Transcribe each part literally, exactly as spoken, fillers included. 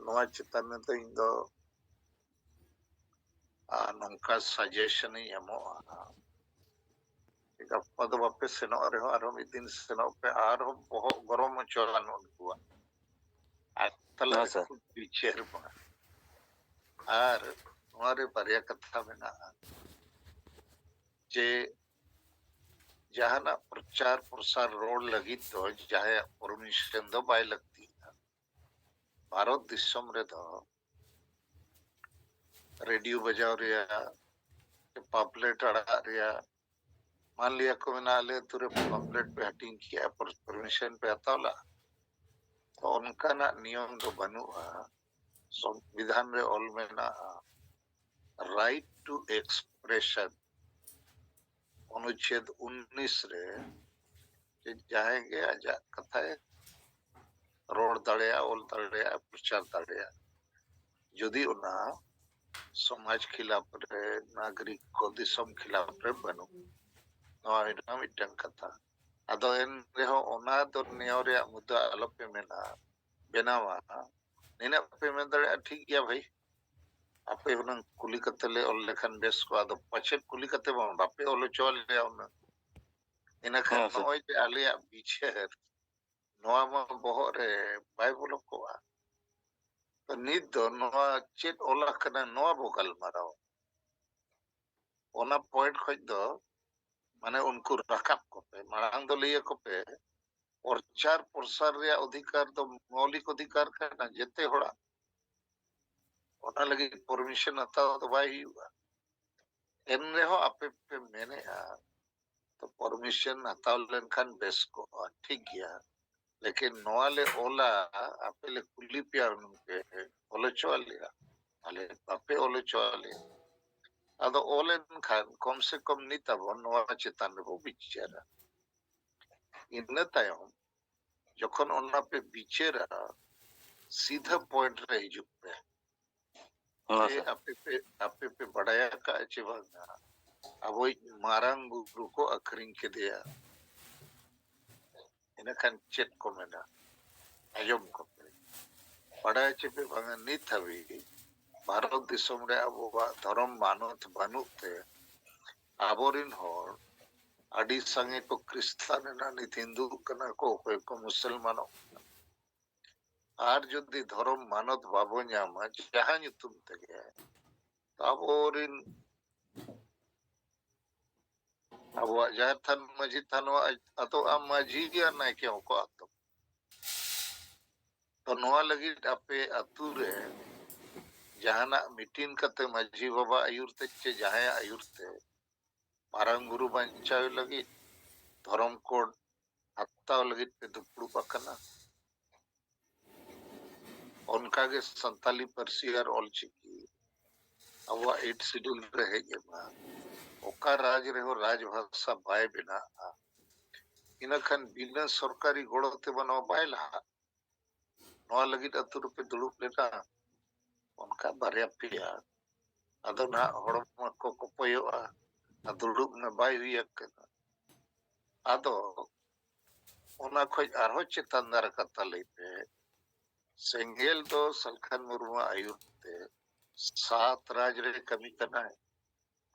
ᱱᱚᱣᱟ ᱪᱮᱛᱟᱱ ᱨᱮᱫᱚ ᱤᱧ ᱫᱚ ᱟᱨ ᱱᱚᱝᱠᱟ ᱥᱟᱡᱮᱥᱚᱱ ᱤᱧ ᱮᱢᱚᱜᱼᱟ, ᱜᱟᱯᱟ ᱫᱚ ᱵᱟᱯᱮ ᱥᱮᱱᱚᱜ ᱨᱮᱦᱚᱸ ᱟᱨᱦᱚᱸ ᱢᱤᱫ ᱫᱤᱱ ᱥᱮᱱᱚᱜ ᱯᱮ, ᱟᱨᱦᱚᱸ ᱵᱚᱦᱚᱜ ᱜᱚᱨᱚᱢ ᱦᱚᱪᱚᱣᱟᱱ ᱩᱱᱠᱩᱣᱟᱜ᱾ ᱟᱨ ᱛᱟᱞᱟ ᱨᱮ ᱵᱤᱪᱟᱹᱨ ᱢᱟ᱾ ᱟᱨ ᱱᱚᱣᱟ ᱨᱮ ᱵᱟᱨᱭᱟ ᱠᱟᱛᱷᱟ ᱢᱮᱱᱟᱜᱼᱟ, ᱡᱮ ᱡᱟᱦᱟᱱᱟᱜ ᱯᱨᱚᱪᱟᱨ ᱯᱨᱚᱥᱟᱨ ᱨᱚᱲ ᱞᱟᱹᱜᱤᱫ ᱫᱚ ᱡᱟᱦᱟᱸᱭᱟᱜ ᱯᱟᱨᱢᱤᱥᱚᱱ ᱫᱚ ᱵᱟᱭ ᱞᱟᱹᱠᱛᱤᱜᱼᱟ᱾ ᱵᱷᱟᱨᱚᱛ ᱫᱤᱥᱚᱢ ᱨᱮᱫᱚ ᱨᱮᱰᱤᱭᱳ ᱵᱟᱡᱟᱣ ᱨᱮᱭᱟᱜ, ᱯᱟᱢᱯᱞᱮᱴ ᱟᱲᱟᱜ ᱨᱮᱭᱟᱜ, ᱢᱟᱱ ᱞᱤᱭᱟ ᱠᱚ ᱢᱮᱱᱟ ᱟᱞᱮ ᱟᱹᱛᱩ ᱨᱮ ᱯᱟᱢᱯᱞᱮᱴ ᱯᱮ ᱦᱟᱹᱴᱤᱧ ᱠᱮᱜᱼᱟ, ᱯᱟᱨᱢᱤᱥᱚᱱ ᱯᱮ ᱦᱟᱛᱟᱣ ᱞᱟᱜᱼᱟ? ᱛᱚ ᱚᱱᱠᱟᱱᱟᱜ ᱱᱤᱭᱚᱢ ᱫᱚ ᱵᱟᱹᱱᱩᱜᱼᱟ᱾ ᱥᱚᱝᱵᱤᱫᱷᱟᱱ ᱨᱮ ᱚᱞ ᱢᱮᱱᱟᱜᱼᱟ, right to expression, ᱚᱱᱩᱪᱷᱮᱫ ᱩᱱᱱᱤᱥ ᱨᱮ, ᱡᱮ ᱡᱟᱦᱟᱸᱭ ᱜᱮ ᱟᱡᱟᱜ ᱠᱟᱛᱷᱟᱭ ᱨᱚᱲ ᱫᱟᱲᱮᱭᱟᱜᱼᱟ, ᱚᱞ ᱫᱟᱲᱮᱭᱟᱜᱼᱟ, ᱯᱨᱚᱪᱟᱨ ᱫᱟᱲᱮᱭᱟᱜᱼᱟ, ᱡᱩᱫᱤ ᱚᱱᱟ ᱥᱚᱢᱟᱡᱽ ᱠᱷᱤᱞᱟᱯ ᱨᱮ, ᱱᱟᱜᱚᱨᱤᱠ ᱠᱚ ᱫᱤᱥᱚᱢ ᱠᱷᱤᱞᱟᱯ ᱨᱮ ᱵᱟᱹᱱᱩᱜ᱾ ᱱᱚᱣᱟ ᱦᱩᱭᱱᱟ ᱢᱤᱫᱴᱟᱝ ᱠᱟᱛᱷᱟ᱾ ᱟᱫᱚ ᱮᱱ ᱨᱮᱦᱚᱸ ᱚᱱᱟ ᱫᱚ ᱱᱮᱭᱟᱣ ᱨᱮᱭᱟᱜ ᱢᱩᱫᱽᱫᱟ ᱟᱞᱚᱯᱮ ᱢᱮᱱᱟ, ᱵᱮᱱᱟᱣᱟ᱾ ᱱᱤᱱᱟᱹᱜ ᱯᱮ ᱢᱮᱱ ᱫᱟᱲᱮᱭᱟᱜᱼᱟ, ᱴᱷᱤᱠ ᱜᱮᱭᱟ ᱵᱷᱟᱹᱭ, ᱟᱯᱮ ᱦᱩᱱᱟᱹᱝ ᱠᱩᱞᱤ ᱠᱟᱛᱮ ᱞᱮ ᱚᱞ ᱞᱮᱠᱷᱟᱱ ᱵᱮᱥ ᱠᱚᱜᱼᱟ᱾ ᱟᱫᱚ ᱯᱟᱪᱮᱫ ᱠᱩᱞᱤ ᱠᱟᱛᱮ ᱢᱟ ᱵᱟᱯᱮ ᱚᱞ ᱦᱚᱪᱚ ᱟᱞᱮᱭᱟ ᱩᱱᱟᱹᱜ᱾ ᱤᱱᱟᱹ ᱠᱷᱟᱱ ᱦᱮᱸ, ᱥᱮ᱾ ᱱᱚᱜᱼᱚᱭ ᱡᱮ ᱟᱞᱮᱭᱟᱜ ᱵᱤᱪᱟᱹᱨ, ᱱᱚᱣᱟ ᱢᱟ ᱵᱚᱦᱚᱜ ᱨᱮ ᱵᱟᱭ ᱵᱚᱞᱚ ᱠᱚᱜᱼᱟ᱾ ᱛᱚ ᱱᱤᱛ ᱫᱚ ᱱᱚᱣᱟ ᱪᱮᱫ ᱚᱞ ᱟᱠᱟᱱᱟ, ᱱᱚᱣᱟ ᱵᱚ ᱜᱟᱞᱢᱟᱨᱟᱣᱟ᱾ ᱚᱱᱟ ᱯᱚᱭᱮᱱᱴ ᱠᱷᱚᱡ ᱫᱚ ᱢᱟᱱᱮ ᱩᱱᱠᱩ ᱨᱟᱠᱟᱵ ᱠᱚᱯᱮ, ᱢᱟᱲᱟᱝ ᱫᱚ ᱞᱟᱹᱭ ᱟᱠᱚ ᱯᱮ, ᱯᱨᱚᱪᱟᱨ ᱯᱨᱚᱥᱟᱨ ᱨᱮᱭᱟᱜ ᱚᱫᱷᱤᱠᱟᱨ ᱫᱚ ᱢᱳᱣᱞᱤᱠ ᱚᱫᱷᱤᱠᱟᱨ ᱠᱟᱱᱟ ᱡᱮᱛᱮ ᱦᱚᱲᱟᱜ᱾ ᱚᱱᱟ ᱞᱟᱹᱜᱤᱫ ᱯᱟᱨᱢᱤᱥᱚᱱ ᱦᱟᱛᱟᱣ ᱫᱚ ᱵᱟᱭ ᱦᱩᱭᱩᱜᱼᱟ᱾ ᱮᱱ ᱨᱮᱦᱚᱸ ᱟᱯᱮ ᱯᱮ ᱢᱮᱱᱮᱜᱼᱟ, ᱛᱚ ᱯᱟᱨᱢᱤᱥᱚᱱ ᱦᱟᱛᱟᱣ ᱞᱮᱱᱠᱷᱟᱱ ᱵᱮᱥ ᱠᱚᱜᱼᱟ, ᱴᱷᱤᱠ ᱜᱮᱭᱟ, ᱞᱮᱠᱤᱱ ᱱᱚᱣᱟ ᱞᱮ ᱚᱞᱟ, ᱟᱯᱮ ᱞᱮ ᱠᱩᱞᱤ ᱯᱮᱭᱟ ᱦᱩᱱᱟᱹᱝ ᱯᱮ ᱚᱞ ᱦᱚᱪᱚ ᱟᱞᱮᱭᱟ, ᱛᱟᱦᱞᱮ ᱵᱟᱯᱮ ᱚᱞ ᱦᱚᱪᱚ ᱟᱞᱮᱭᱟ᱾ ᱟᱫᱚ ᱚᱞ ᱮᱱᱠᱷᱟᱱ ᱠᱚᱢ ᱥᱮ ᱠᱚᱢ ᱱᱤᱛ ᱟᱵᱚᱱ ᱱᱚᱣᱟ ᱪᱮᱛᱟᱱ ᱨᱮᱵᱚ ᱵᱤᱪᱟᱹᱨᱟ᱾ ᱤᱱᱟᱹ ᱛᱟᱭᱚᱢ ᱡᱚᱠᱷᱚᱱ ᱚᱱᱟ ᱯᱮ ᱵᱤᱪᱟᱹᱨᱟ, ᱥᱤᱫᱷᱟᱹ ᱯᱚᱭᱮᱱᱴ ᱨᱮ ᱦᱤᱡᱩᱜ ᱯᱮ᱾ ᱦᱮᱸ, ᱡᱮ ᱥᱮ᱾ ᱟᱯᱮ ᱯᱮ, ᱟᱯᱮ ᱯᱮ ᱵᱟᱰᱟᱭ ᱟᱠᱟᱫᱼᱟ ᱪᱮ ᱵᱟᱝᱟ, ᱟᱵᱚᱭᱤᱡ ᱢᱟᱨᱟᱝ ᱵᱩᱨᱩ ᱠᱚ ᱟᱹᱠᱷᱨᱤᱧ ᱠᱮᱫᱮᱭᱟ? ᱤᱱᱟᱹᱠᱷᱟᱱ ᱪᱮᱫ ᱠᱚ ᱢᱮᱱᱟ? ᱟᱸᱡᱚᱢ ᱠᱚᱯᱮ᱾ ᱵᱟᱰᱟᱭ ᱪᱮ ᱯᱮ ᱵᱟᱝᱟ, ᱱᱤᱛ ᱦᱟᱹᱵᱤᱡ ᱵᱷᱟᱨᱚᱛ ᱫᱤᱥᱚᱢ ᱨᱮ ᱟᱵᱚᱣᱟᱜ ᱫᱷᱚᱨᱚᱢ ᱢᱟᱱᱚᱛ ᱵᱟᱹᱱᱩᱜ ᱛᱮ ᱟᱵᱚᱨᱤᱱ ᱦᱚᱲ ᱟᱹᱰᱤ ᱥᱟᱸᱜᱮ ᱠᱚ ᱠᱷᱨᱤᱥᱴᱟᱱ ᱮᱱᱟ, ᱱᱤᱛ ᱦᱤᱱᱫᱩᱜ ᱠᱟᱱᱟ ᱠᱚ, ᱚᱠᱚᱭ ᱠᱚ ᱢᱩᱥᱚᱞᱢᱟᱱᱚᱜ ᱠᱟᱱᱟ᱾ ᱟᱨ ᱡᱩᱫᱤ ᱫᱷᱚᱨᱚᱢ ᱢᱟᱱᱚᱛ ᱵᱟᱵᱚ ᱧᱟᱢᱟ ᱡᱟᱦᱟᱸ ᱧᱩᱛᱩᱢ ᱛᱮᱜᱮ, ᱛᱚ ᱟᱵᱚᱨᱤᱱ ᱟᱵᱚᱣᱟᱜ ᱡᱟᱦᱮᱨ ᱛᱷᱟᱱ ᱢᱟᱹᱡᱷᱤ ᱛᱷᱟᱱ ᱦᱚᱸ ᱟᱫᱚᱜᱼᱟ, ᱢᱟᱹᱡᱷᱤ ᱜᱮ ᱟᱨ ᱱᱟᱭᱠᱮ ᱦᱚᱸᱠᱚ ᱟᱫᱚᱜ᱾ ᱛᱚ ᱱᱚᱣᱟ ᱞᱟᱹᱜᱤᱫ ᱟᱯᱮ ᱟᱹᱛᱩ ᱨᱮ ᱡᱟᱦᱟᱱᱟᱜ ᱢᱤᱴᱤᱝ ᱠᱟᱛᱮ ᱢᱟᱹᱡᱷᱤ ᱵᱟᱵᱟ ᱟᱹᱭᱩᱨ ᱛᱮ ᱪᱮ ᱡᱟᱦᱟᱸᱭᱟᱜ ᱟᱹᱭᱩᱨ ᱛᱮ ᱢᱟᱨᱟᱝ ᱵᱩᱨᱩ ᱵᱟᱧᱪᱟᱣ ᱞᱟᱹᱜᱤᱫ ᱫᱷᱚᱨᱚᱢ ᱠᱳᱰ ᱦᱟᱛᱟᱣ ᱞᱟᱹᱜᱤᱫ ᱯᱮ ᱫᱩᱯᱲᱩᱵ ᱟᱠᱟᱱᱟ᱾ ᱚᱱᱠᱟᱜᱮ ᱥᱟᱱᱛᱟᱞᱤ ᱯᱟᱹᱨᱥᱤ ᱟᱨ ᱚᱞᱪᱤᱠᱤ ᱟᱵᱚᱣᱟᱜ ᱮᱭᱤᱴ ᱥᱤᱰᱩᱞ ᱨᱮ ᱦᱮᱡ ᱮᱱᱟ᱾ ᱚᱠᱟ ᱨᱟᱡᱽ ᱨᱮᱦᱚᱸ ᱨᱟᱡᱽ ᱵᱷᱟᱥᱟ ᱵᱟᱭ ᱵᱮᱱᱟᱜᱼᱟ, ᱤᱱᱟᱹᱠᱷᱟᱱ ᱵᱤᱱᱟᱹ ᱥᱚᱨᱠᱟᱨᱤ ᱜᱚᱲᱚ ᱛᱮ ᱢᱟᱱᱣᱟ ᱵᱟᱭ ᱞᱟᱦᱟᱜ᱾ ᱱᱚᱣᱟ ᱞᱟᱹᱜᱤᱫ ᱟᱹᱛᱩ ᱨᱮᱯᱮ ᱫᱩᱲᱩᱵ ᱞᱮᱱᱟ, ᱚᱱᱠᱟ ᱵᱟᱨᱭᱟ ᱯᱮᱭᱟ᱾ ᱟᱫᱚ ᱱᱟᱦᱟᱜ ᱦᱚᱲᱢᱚ ᱠᱚ ᱠᱚᱯᱚᱭᱚᱜᱼᱟ, ᱟᱨ ᱫᱩᱲᱩᱵ ᱢᱮ ᱵᱟᱭ ᱦᱩᱭ ᱟᱠᱟᱱᱟ᱾ ᱟᱫᱚ ᱚᱱᱟ ᱠᱷᱚᱡ ᱟᱨᱦᱚᱸ ᱪᱮᱛᱟᱱ ᱫᱷᱟᱨᱟ ᱠᱟᱛᱷᱟ ᱞᱟᱹᱭ ᱯᱮ᱾ ᱥᱮᱸᱜᱮᱞ ᱫᱚ ᱥᱟᱞᱠᱷᱟᱱ ᱢᱩᱨᱢᱩᱣᱟᱜ ᱟᱹᱭᱩᱨ ᱛᱮ ᱥᱟᱛ ᱨᱟᱡᱽ ᱨᱮ ᱠᱟᱹᱢᱤ ᱠᱟᱱᱟᱭ᱾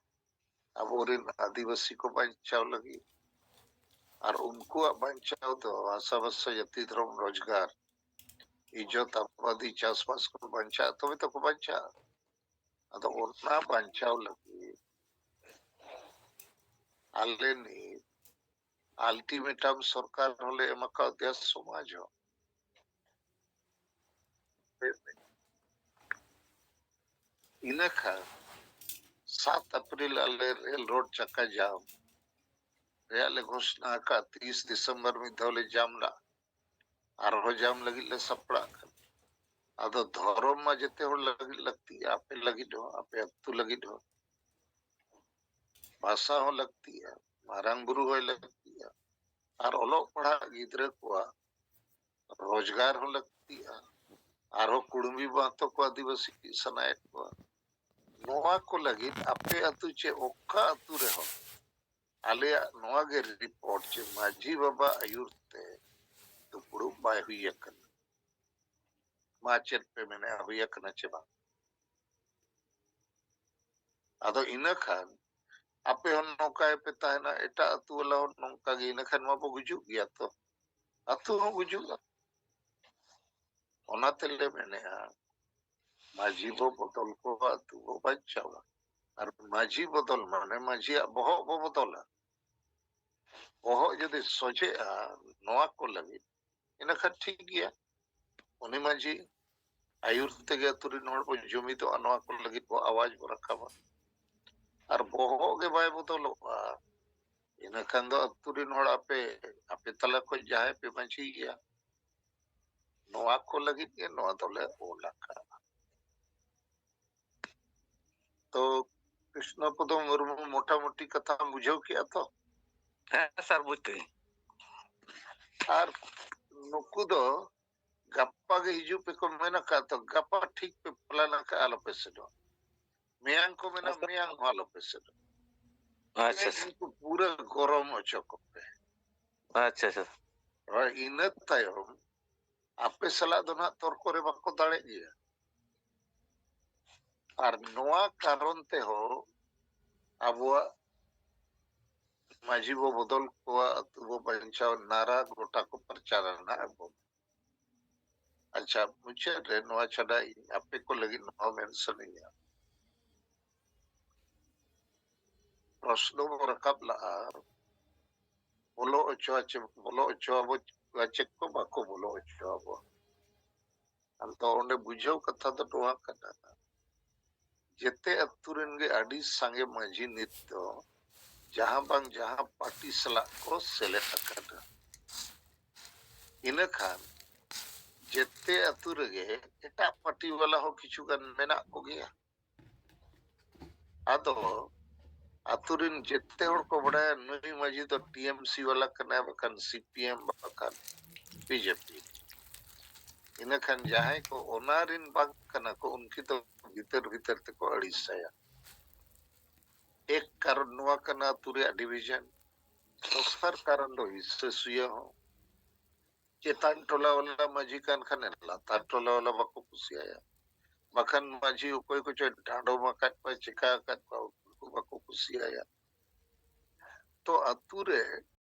ᱟᱵᱚᱨᱮᱱ ᱟᱹᱫᱤᱵᱟᱹᱥᱤ ᱠᱚ ᱵᱟᱧᱪᱟᱣ ᱞᱟᱹᱜᱤᱫ, ᱟᱨ ᱩᱱᱠᱩᱣᱟᱜ ᱵᱟᱧᱪᱟᱣ ᱫᱚ ᱦᱟᱥᱟ ᱵᱷᱟᱥᱟ, ᱡᱟᱹᱛᱤ, ᱫᱷᱚᱨᱚᱢ, ᱨᱳᱡᱽᱜᱟᱨ, ᱤᱡᱽᱡᱚᱛ, ᱟᱵᱟᱫᱤ, ᱪᱟᱥᱵᱟᱥ ᱠᱚ ᱵᱟᱧᱪᱟᱜᱼᱟ, ᱛᱚᱵᱮ ᱛᱚᱠᱚ ᱵᱟᱧᱪᱟᱜᱼᱟ᱾ ᱟᱫᱚ ᱚᱱᱟ ᱵᱟᱧᱪᱟᱣ ᱞᱟᱹᱜᱤᱫ ᱟᱞᱮ ᱱᱤᱛ ᱟᱞᱴᱤᱢᱮᱴᱟᱢ ᱥᱚᱨᱠᱟᱨ ᱦᱚᱸᱞᱮ ᱮᱢ ᱟᱠᱟᱣᱫᱮᱭᱟ, ᱥᱚᱢᱟᱡᱽ ᱦᱚᱸ᱾ ᱤᱱᱟᱹ ᱠᱷᱟᱱ ᱥᱟᱛ ᱮᱯᱨᱤᱞ ᱟᱞᱮ ᱨᱮᱞ ᱨᱳᱰ ᱪᱟᱠᱟ ᱡᱟᱢ ᱨᱮᱭᱟᱜ ᱞᱮ ᱜᱷᱳᱥᱱᱟ ᱟᱠᱟᱫ, ᱛᱤᱨᱤᱥ ᱰᱤᱥᱮᱢᱵᱚᱨ ᱢᱤᱫ ᱫᱷᱟᱣ ᱞᱮ ᱡᱟᱢ ᱞᱟᱜ, ᱟᱨᱦᱚᱸ ᱡᱟᱢ ᱞᱟᱹᱜᱤᱫ ᱞᱮ ᱥᱟᱯᱲᱟᱜ ᱠᱟᱱᱟ᱾ ᱟᱫᱚ ᱫᱷᱚᱨᱚᱢ ᱢᱟ ᱡᱮᱛᱮ ᱦᱚᱲ ᱞᱟᱹᱜᱤᱫ ᱞᱟᱹᱠᱛᱤᱜᱼᱟ, ᱟᱯᱮ ᱞᱟᱹᱜᱤᱫ ᱦᱚᱸ, ᱟᱯᱮ ᱟᱹᱛᱩ ᱞᱟᱹᱜᱤᱫ ᱦᱚᱸ᱾ ᱵᱷᱟᱥᱟ ᱦᱚᱸ ᱞᱟᱹᱠᱛᱤᱜᱼᱟ, ᱢᱟᱨᱟᱝ ᱵᱩᱨᱩ ᱦᱚᱸᱭ ᱞᱟᱹᱠᱛᱤᱜᱼᱟ, ᱟᱨ ᱚᱞᱚᱜ ᱯᱟᱲᱦᱟᱜ ᱜᱤᱫᱽᱨᱟᱹ ᱠᱚᱣᱟᱜ ᱨᱳᱡᱽᱜᱟᱨ ᱦᱚᱸ ᱞᱟᱹᱠᱛᱤᱜᱼᱟ, ᱟᱨᱦᱚᱸ ᱠᱩᱲᱢᱤ ᱢᱟᱦᱟᱛᱚ ᱠᱚ ᱟᱹᱫᱤᱵᱟᱹᱥᱤ ᱥᱟᱱᱟᱭᱮᱫ ᱠᱚᱣᱟ᱾ ᱱᱚᱣᱟ ᱠᱚ ᱞᱟᱹᱜᱤᱫ ᱟᱯᱮ ᱟᱹᱛᱩ ᱪᱮ ᱚᱠᱟ ᱟᱹᱛᱩ ᱨᱮᱦᱚᱸ ᱟᱞᱮᱭᱟᱜ ᱱᱚᱣᱟ ᱜᱮ ᱨᱤᱯᱳᱨᱴ ᱪᱮ ᱢᱟᱹᱡᱷᱤ ᱵᱟᱵᱟ ᱟᱹᱭᱩᱨ ᱛᱮ ᱫᱩᱯᱲᱩᱵ ᱵᱟᱭ ᱦᱩᱭ ᱟᱠᱟᱱᱟ᱾ ᱢᱟ ᱪᱮᱫ ᱯᱮ ᱢᱮᱱᱮᱫᱼᱟ, ᱦᱩᱭ ᱟᱠᱟᱱᱟ ᱪᱮ ᱵᱟᱝ? ᱟᱫᱚ ᱤᱱᱟᱹ ᱠᱷᱟᱱ ᱟᱯᱮ ᱦᱚᱸ ᱱᱚᱝᱠᱟ ᱜᱮᱯᱮ ᱛᱟᱦᱮᱱᱟ, ᱮᱴᱟᱜ ᱟᱹᱛᱩ ᱣᱟᱞᱟ ᱦᱚᱸ ᱱᱚᱝᱠᱟ ᱜᱮ, ᱤᱱᱟᱹ ᱠᱷᱟᱱ ᱢᱟᱵᱚ ᱜᱩᱡᱩᱜ ᱜᱮᱭᱟ ᱛᱚ, ᱟᱹᱛᱩ ᱦᱚᱸ ᱜᱩᱡᱩᱜᱼᱟ᱾ ᱚᱱᱟ ᱛᱮᱞᱮ ᱢᱮᱱᱮᱫᱼᱟ, ᱢᱟᱹᱡᱷᱤ ᱵᱚ ᱵᱚᱫᱚᱞ ᱠᱚᱣᱟ, ᱟᱹᱛᱩ ᱵᱚ ᱵᱟᱧᱪᱟᱣᱟ᱾ ᱟᱨ ᱢᱟᱹᱡᱷᱤ ᱵᱚᱫᱚᱞ ᱢᱟᱱᱮ ᱢᱟᱹᱡᱷᱤᱭᱟᱜ ᱵᱚᱦᱚᱜ ᱵᱚ ᱵᱚᱫᱚᱞᱟ᱾ ᱵᱚᱦᱚᱜ ᱡᱩᱫᱤ ᱥᱚᱡᱷᱮᱜᱼᱟ ᱱᱚᱣᱟ ᱠᱚ ᱞᱟᱹᱜᱤᱫ, ᱤᱱᱟᱹ ᱠᱷᱟᱱ ᱴᱷᱤᱠ ᱜᱮᱭᱟ᱾ ᱩᱱᱤ ᱢᱟᱹᱡᱷᱤ ᱟᱹᱭᱩᱨ ᱛᱮᱜᱮ ᱟᱹᱛᱩ ᱨᱤᱱ ᱦᱚᱲ ᱵᱚ ᱡᱩᱢᱤᱫᱚᱜᱼᱟ, ᱱᱚᱣᱟ ᱠᱚ ᱞᱟᱹᱜᱤᱫ ᱵᱚ ᱟᱣᱟᱡᱽ ᱵᱚ ᱨᱟᱠᱟᱵᱟ᱾ ᱟᱨ ᱵᱚᱦᱚᱜ ᱜᱮ ᱵᱟᱭ ᱵᱚᱫᱚᱞᱚᱜᱼᱟ, ᱤᱱᱟᱹ ᱠᱷᱟᱱ ᱫᱚ ᱟᱹᱛᱩ ᱨᱤᱱ ᱦᱚᱲ ᱟᱯᱮ, ᱟᱯᱮ ᱛᱟᱞᱟ ᱠᱷᱚᱱ ᱡᱟᱦᱟᱸᱭ ᱯᱮ ᱢᱟᱹᱡᱷᱤᱭᱮᱭᱟ, ᱱᱚᱣᱟ ᱠᱚ ᱞᱟᱹᱜᱤᱫ ᱜᱮ ᱱᱚᱣᱟ ᱫᱚᱞᱮ ᱚᱞ ᱟᱠᱟᱫᱼᱟ᱾ ᱛᱚ ᱠᱨᱤᱥᱱᱚ ᱯᱚᱫᱚ ᱢᱩᱨᱢᱩ, ᱢᱚᱴᱟᱢᱩᱴᱤ ᱠᱟᱛᱷᱟᱢ ᱵᱩᱡᱷᱟᱹᱣ ᱠᱮᱜᱼᱟ ᱛᱚ? ᱦᱮᱸ ᱥᱟᱨ, ᱵᱩᱡᱽ ᱠᱮᱫᱟᱹᱧ᱾ ᱟᱨ ᱱᱩᱠᱩ ᱫᱚ ᱜᱟᱯᱟ ᱜᱮ ᱦᱤᱡᱩᱜ ᱯᱮ ᱠᱚ ᱢᱮᱱ ᱟᱠᱟᱫ, ᱛᱚ ᱜᱟᱯᱟ ᱴᱷᱤᱠ ᱯᱮ ᱯᱞᱟᱱ ᱟᱠᱟᱫ, ᱟᱞᱚᱯᱮ ᱥᱮᱱᱚᱜ᱾ ᱢᱮᱭᱟᱝ ᱠᱚ ᱢᱮᱱᱟ, ᱟᱪᱪᱷᱟ᱾ ᱢᱮᱭᱟᱝ ᱦᱚᱸ ᱟᱞᱚᱯᱮ ᱥᱮᱱᱚᱜ᱾ ᱟᱪᱪᱷᱟ ᱥᱟᱨ᱾ ᱩᱱᱠᱩ ᱯᱩᱨᱟᱹ ᱜᱚᱨᱚᱢ ᱦᱚᱪᱚ ᱠᱚᱯᱮ᱾ ᱟᱪᱪᱷᱟ ᱥᱟᱨ᱾ ᱦᱳᱭ, ᱤᱱᱟᱹ ᱛᱟᱭᱚᱢ ᱟᱯᱮ ᱥᱟᱞᱟᱜ ᱫᱚ ᱱᱟᱦᱟᱜ ᱛᱚᱨᱠᱚ ᱨᱮ ᱵᱟᱠᱚ ᱫᱟᱲᱮᱜ ᱜᱮᱭᱟ᱾ ᱟᱨ ᱱᱚᱣᱟ ᱠᱟᱨᱚᱱ ᱛᱮᱦᱚᱸ ᱟᱵᱚᱣᱟᱜ ᱢᱟᱹᱡᱷᱤ ᱵᱚ ᱵᱚᱫᱚᱞ ᱠᱚᱣᱟ, ᱟᱹᱛᱩ ᱵᱚ ᱵᱟᱧᱪᱟᱣ, ᱱᱟᱨᱟ ᱜᱚᱴᱟ ᱠᱚ ᱯᱨᱚᱪᱟᱨᱟ ᱱᱟᱦᱟᱜ ᱟᱵᱚ᱾ ᱟᱪᱪᱷᱟ, ᱢᱩᱪᱟᱹᱫ ᱨᱮ ᱱᱚᱣᱟ ᱪᱷᱟᱰᱟ ᱤᱧ ᱟᱯᱮ ᱠᱚ ᱞᱟᱹᱜᱤᱫ ᱱᱚᱣᱟ ᱢᱮᱱ ᱥᱟᱱᱟᱧᱟ᱾ ᱯᱨᱚᱥᱱᱚ ᱵᱚ ᱨᱟᱠᱟᱵ ᱞᱟᱜᱼᱟ, ᱵᱚᱞᱚ ᱦᱚᱪᱚ ᱟᱪᱮ-, ᱵᱚᱞᱚ ᱦᱚᱪᱚ ᱟᱵᱚ ᱪᱮᱫ ᱠᱚ ᱵᱟᱠᱚ ᱵᱚᱞᱚ ᱦᱚᱪᱚ ᱟᱵᱚ᱾ ᱟᱫᱚ ᱚᱸᱰᱮ ᱵᱩᱡᱷᱟᱹᱣ ᱠᱟᱛᱷᱟ ᱫᱚ ᱱᱚᱣᱟ ᱠᱟᱱᱟ, ᱡᱮᱛᱮ ᱟᱹᱛᱩ ᱨᱮᱱ ᱜᱮ ᱟᱹᱰᱤ ᱥᱟᱸᱜᱮ ᱢᱟᱹᱡᱷᱤ ᱱᱤᱛ ᱫᱚ ᱡᱟᱦᱟᱸ ᱵᱟᱝ ᱡᱟᱦᱟᱸ ᱯᱟᱨᱴᱤ ᱥᱟᱞᱟᱜ ᱠᱚ ᱥᱮᱞᱮᱫ ᱟᱠᱟᱱᱟ᱾ ᱤᱱᱟᱹ ᱠᱷᱟᱱ ᱡᱮᱛᱮ ᱟᱹᱛᱩ ᱨᱮᱜᱮ ᱮᱴᱟᱜ ᱯᱟᱨᱴᱤ ᱵᱟᱞᱟ ᱦᱚᱸ ᱠᱤᱪᱷᱩ ᱜᱟᱱ ᱢᱮᱱᱟᱜ ᱠᱚᱜᱮᱭᱟ᱾ ᱟᱫᱚ ᱟᱹᱛᱩ ᱨᱮᱱ ᱡᱮᱛᱮ ᱦᱚᱲ ᱠᱚ ᱵᱟᱲᱟᱭᱟ ᱱᱩᱭ ᱢᱟᱹᱡᱷᱤ ᱫᱚ ᱴᱤ ᱮᱢ ᱥᱤ ᱵᱟᱞᱟ ᱠᱟᱱᱟᱭ, ᱵᱟᱠᱷᱟᱱ ᱥᱤ ᱯᱤ ᱮᱢ, ᱵᱟᱠᱷᱟᱱ ᱵᱤ ᱡᱮ ᱯᱤ᱾ ᱤᱱᱟᱹ ᱠᱷᱟᱱ ᱡᱟᱦᱟᱸᱭ ᱠᱚ ᱚᱱᱟ ᱨᱮᱱ ᱵᱟᱝ ᱠᱟᱱᱟ ᱠᱚ, ᱩᱱᱠᱩ ᱫᱚ ᱵᱷᱤᱛᱟᱹᱨ ᱵᱷᱤᱛᱟᱹᱨ ᱛᱮᱠᱚ ᱟᱹᱲᱤᱥᱟᱭᱟ᱾ ᱮᱠ ᱠᱟᱨᱚᱱ ᱱᱚᱣᱟ ᱠᱟᱱᱟ ᱟᱹᱛᱩ ᱨᱮᱭᱟᱜ ᱰᱤᱵᱷᱤᱡᱚᱱ, ᱫᱚᱥᱟᱨ ᱠᱟᱨᱚᱱ ᱫᱚ ᱦᱤᱥᱟᱹ ᱥᱩᱭᱟᱹ ᱦᱚᱸ᱾ ᱪᱮᱛᱟᱱ ᱴᱚᱞᱟ ᱵᱟᱞᱟ ᱢᱟᱹᱡᱷᱤ ᱠᱟᱱ ᱠᱷᱟᱱᱮ ᱞᱟᱛᱟᱨ ᱴᱚᱞᱟ ᱵᱟᱞᱟ ᱵᱟᱠᱚ ᱠᱩᱥᱤᱭᱟᱭᱟ᱾ ᱵᱟᱠᱷᱟᱱ ᱢᱟᱹᱡᱷᱤ ᱚᱠᱚᱭ ᱠᱚᱪᱚᱭ ᱰᱟᱸᱰᱚᱢ ᱟᱠᱟᱫ ᱠᱚᱣᱟ, ᱪᱤᱠᱟ ᱟᱠᱟᱫ ᱠᱚᱣᱟ, ᱩᱱᱠᱩ ᱵᱟᱠᱚ ᱠᱩᱥᱤᱭᱟᱭᱟ᱾ ᱛᱚ ᱟᱛᱩ ᱨᱮ